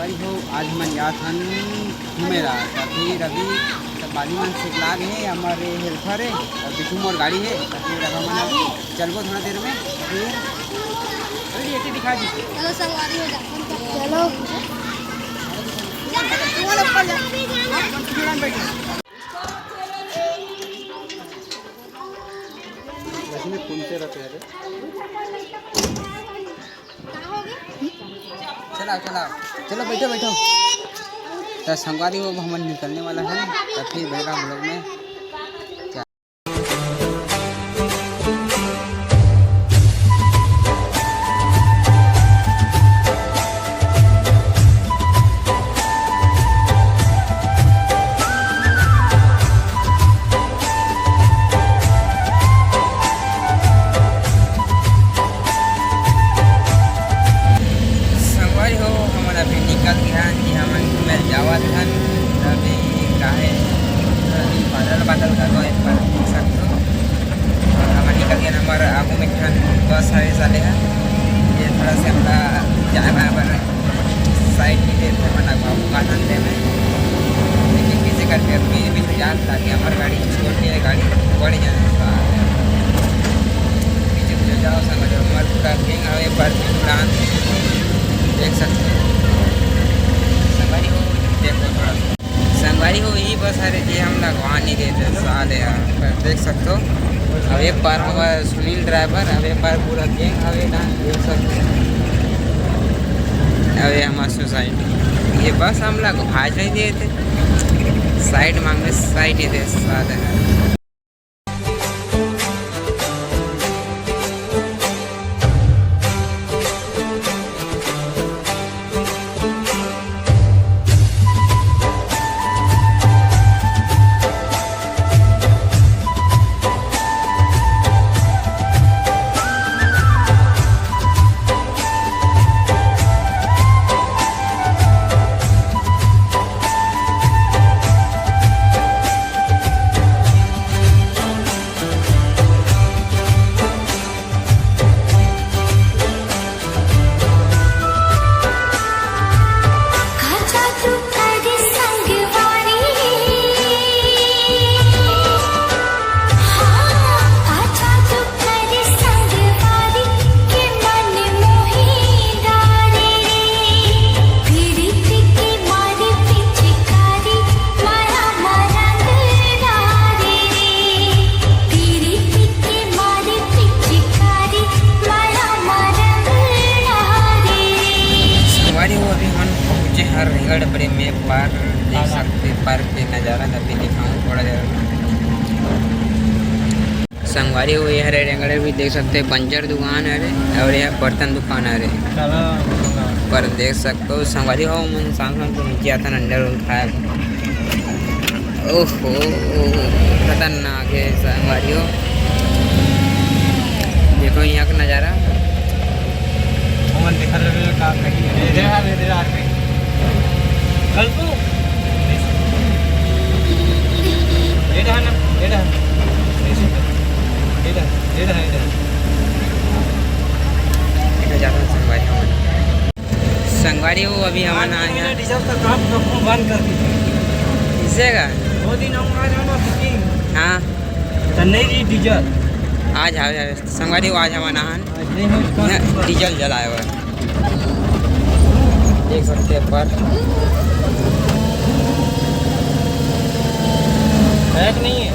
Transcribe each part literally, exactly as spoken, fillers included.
भाई हो, आज हमन जात हन घूमे ला, त फिर अभी सब बाली मन से लाग हे, हमर हेल्पर हे और पीछू मोर गाड़ी हे, त फिर अब हमन चलबो थोड़ा देर में। फिर अरे ये दिखा दी। चलो संगवारी हो जा। चलो। इसमें कौन से रहते हैं रे? चलाओ, चलाओ, चलो, बैठो, बैठो। तो संगवारी हो, हमन निकलने वाला है, तो फिर मिलेगा हम लोग में। संगवारी हो, हमन अभी निकल गे हन कि हमन घूमे ल जावत हन। अभी काहे, अभी बादल बादल घलो हे, पर देख सकथो। हमन निकल गे हन, हमर आगू में एक ठन बस हवे, साले ह। ये थोड़ा से हमला जाए बर साइड में देते, हमन आगू आनंद में। लेकिन किसी करके अभी बीच में जान ताकि हमर गाड़ी छोड़ के गाड़ी बढ़ जाए। पीछे पीछे जाओ, संग जो हमर पूरा गैंग हवे, पर उड़ान देख सकते हो। संगवारी हो, देखो थोड़ा सा। संगवारी हो, यही बस हरे जे हमला घुमा नहीं देते साले यार, पर देख सकते हो। अब एक बार हमारा सुनील ड्राइवर, अब एक बार पूरा गैंग हवे ना, देख सकते हो। अब ये हमारी सोसाइटी, ये बस हमला घुमा नहीं देते, साइड मांगने साइड ही दे साले। संगवारी हो, अभी हमन पहुंचे हन रेंगड़ बड़े में पार्क, देख सकते पार्क के नजारा, अभी दिखाऊं थोड़ा देर। संगवारी हो, ये हरे रेंगड़ भी देख सकते, पंचर दुकान हरे और ये बर्तन दुकान हरे। पर देख सकते हो संगवारी हो, हमन शाम शाम को नीचे आथन अंडा रोल खाए। ओहो, खतरनाक है संगवारी हो। देखो यहाँ का नज़ारा। हमन देखत रहे का कहीं। इधर आ, इधर आ, इधर आ। कल को। ये रहा ना, ये रहा। ये रहा, ये रहा, ये रहा। इधर जाता हूँ संगवारी हो। संगवारी हो, अभी हमन आए हैं। डीजल का काम तो बंद कर दीजिए। किसे का? दो दिन हम आ जाना बुकिंग। हाँ। तो नहीं रही डीजल। आज आवे, आवे। संगवारी हो, आज हमन आए हैं। आज नहीं हो, यहाँ डीजल जलाए हुए। देख सकते हैं पर। है कि नहीं है?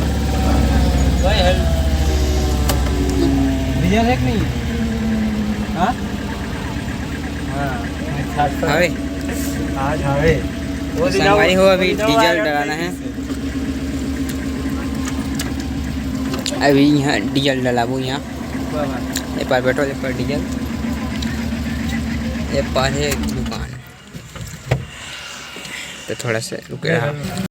भाई है। डीजल है कि नहीं है? हाँ? हाँ, हवे। आज हवे। वो दिन संगवारी हो, अभी वो दिन डीजल आया डलाना है। अभी यहाँ डीजल डलाबो यहाँ। वाह, वाह। ए पार पेट्रोल, ए पार डीजल, ए पार है दुकान। तो थोड़ा सा रुके रहा।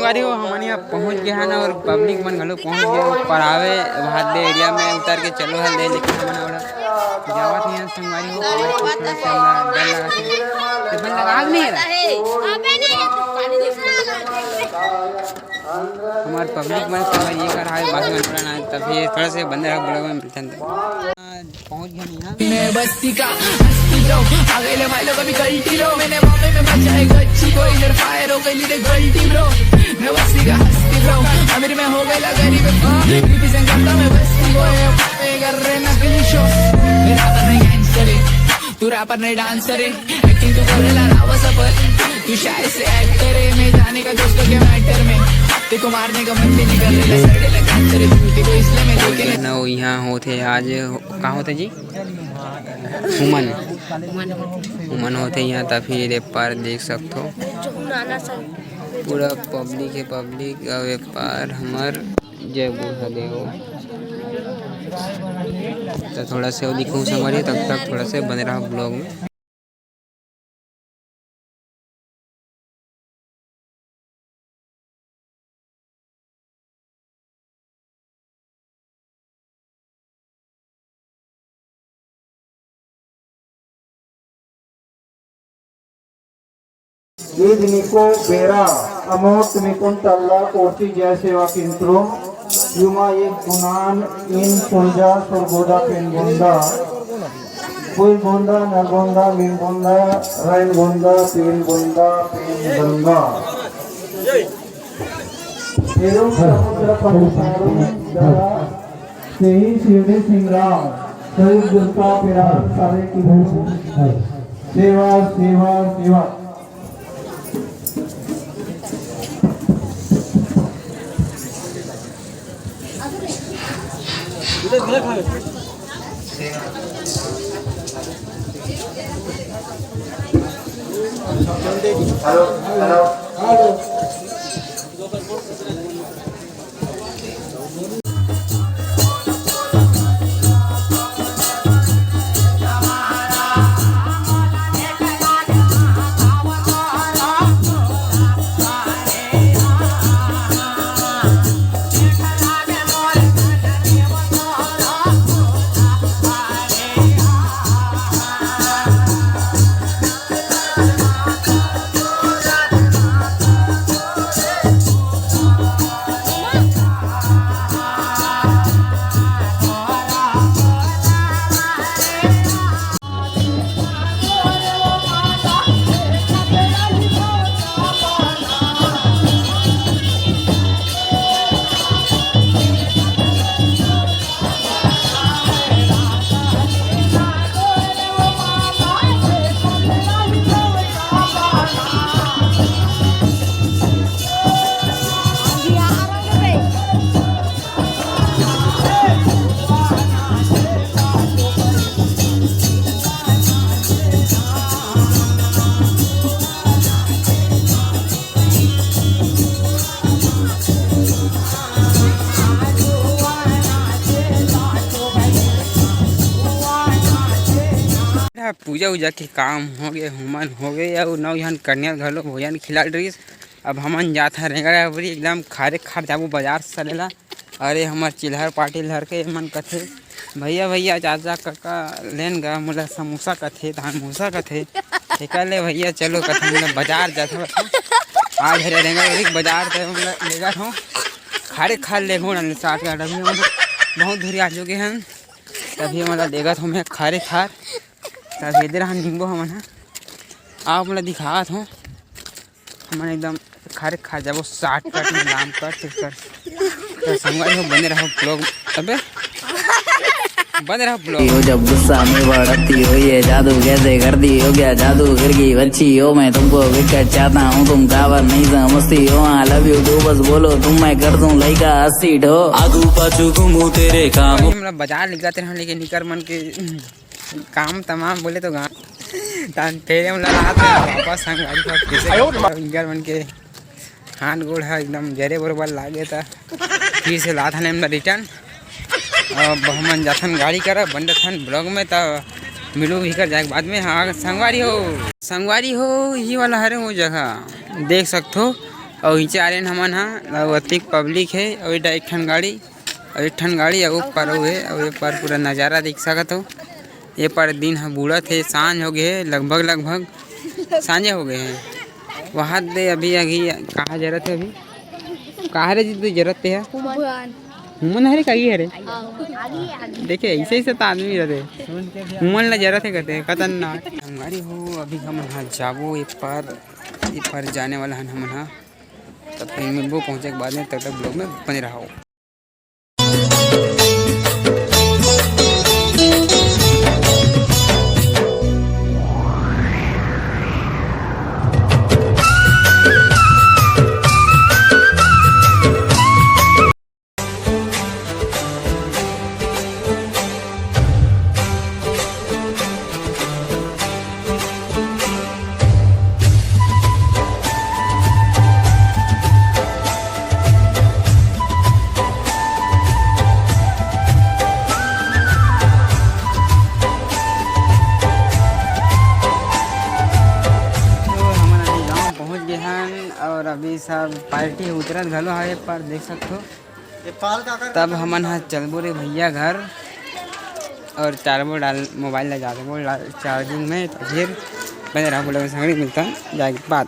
अरे वो हमन यहाँ पहुँच गए हैं ना, और पब्लिक मन घलो पहुँच गए, ऊपर आवे भादे एरिया में उतर के चलो हल दे, लेकिन हमन ओला जावत नहीं है संगवारी हो, पब्लिक मन थोड़ा सा हमरा डर लगा थे। तो बंद लगा आग नहीं रहा। हमार पब्लिक मन संगवारी ये कर हावे, बाकी मन पूरा ना, तब ये थोड़ा से बंद रहा, ब्लॉग में मिलते हैं। पहुंच गया नहीं यहाँ। मैं बस्ती का हस्ती bro, आ गए ले भाई लोग अभी गलती bro, मैंने मामले में बचा है गच्ची को, इधर फायर हो गई लीडर गलती bro। मैं बस्ती का हस्ती bro, अमीर मैं हो गया गरीब, रिप्रेजेंट करता मैं बस्ती को, ये कर रहे नकली शो। मेरा पर नहीं गैंगस्टर है, तू रैपर नहीं डांसर है, एक्टिंग तू करेला रावा सफर, तू शायद से एक्टर है, मैं जाने का दोस्तों के मैटर में, तेरे को मारने का मन भी नहीं कर रहा, सड़े लगा तेरे जूते को, इसलिए मैं लेके ना वो यहाँ होते आज। का होथे जी? उमन। उमन होथे यहाँ, त फिर ए पार देख सकथो। पूरा पब्लिक हे, पब्लिक। अउ ए पार हमर जय बूढ़ा देव। त थोड़ा से अउ दिखाहूँ संगवारी, तब तक थोड़ा से बने रहा ब्लॉग में। ईद निको बेरा अमोट निकुन तल्ला कोसी जय सेवा किंत्रो युमा एक गुनान इन पुंजा सुरगोदा पेन गोंदा पुई गोंदा नरगोंदा मिन गोंदा रैन गोंदा पेन गोंदा पेन गंगा। एवं समुद्र परिसारम जरा तेही शिवजी सिंह राम, शहीद गुप्ता पिरान सारे की सेवा, सेवा, सेवा। Hello, hello. पूजा उजा के काम हो गए, हुमन हो गए, अउ नौ झन कन्या घलो भोजन खिला डरिस। अब हमन जात हन रेंगड़ा बबरी, एकदम खारे खार जाबो बाजार सरेला। अरे हमर चिल्हर पाटिल हर के मन कथे, "भैया, भैया, चाचा, काका, लेन गा, मोला समोसा कथे, धान भूसा कथे।" एकर ले भैया चलो कथे, मोला बाजार जात हवत। आज हरे रेंगड़ा बबरी बाजार ते मोला ले जात हूँ। खारे खार लेगो ना साथ का डमी, बहुत दूरी आ चुके हैं। तभी मोला लेगत हूँ मैं खारे खार। तभी इधर हम निम्बो हमन हा। आप मोला दिखात हूँ। हमन एकदम खारे खा जाबो, शॉर्टकट में लाम कट कर। तो संगवारी हो, बने रहो ब्लॉग। अबे बने रहो ब्लॉग। हो जब गुस्सा में भड़कती हो, ये जादू कैसे करती हो, क्या जादू फिर की बच्ची हो, मैं तुमको विकट चाहता हूँ, तुम काबर नहीं समझती हो, I love you too, बस बोलो तुम, मैं कर दूं लइका अस्सी ढो। आगू पाछू घूमू तेरे काम। हमला बाजार ले जाते हैं, लेकिन निकर मन के काम तमाम बोले तो गाँव। तान तेरे में लड़ा था, वापस संगवारी का फिर से आयो रे। इंजर मन के हाथ गोड़ है एकदम जरे बरोबर लागे था। फिर से लात हने हमला रिटर्न। अब हमन जाथन गाड़ी करा, बन रहथन ब्लॉग में, त मिलू भी कर जाए बाद में। हाँ, संगवारी हो, संगवारी हो, यही वाला हरे वो जगह देख सकथो। अउ नीचे आ रेन हमन ह, अउ अतिक पब्लिक हे, अउ एटा एक ठन गाड़ी, अउ एक ठन गाड़ी, अउ ऊपर अउ हे, अउ ए पार पूरा नजारा देख सकत हो। ए पार दिन ह बूड़त हे, सांझ हो गे हे, लगभग, लगभग सांझे हो गे हे। वहाँ दे अभी, अभी कहाँ जरत हे अभी? कहाँ रे जी तू जरत हे? हुमन। हुमन हरे, कहीं हरे? हाँ, आगे, आगे। देखे, ऐसे, ऐसे तो आदमी रहते। हुमन ला जरत हे कहते हैं, खतरनाक। संगवारी हो, अभी हमन ह जाबो ए पार, ए पार जाने वाला हन हमन ह। तब फिर मिलबो पहुँचे के बाद में, तब तक vlog में बने रहो। तो हमन अभी गांव पहुंच गए हन और अभी सब पार्टी उतरत घलो हवे, पर देख सकथो। तब हमन ह चलबो रे भैया घर और चालबो डाल, मोबाइल ला डालबो ला-, चार्जिंग में, तो फिर बने रहो vlog में, संगड़ी मिलता जाए के बाद।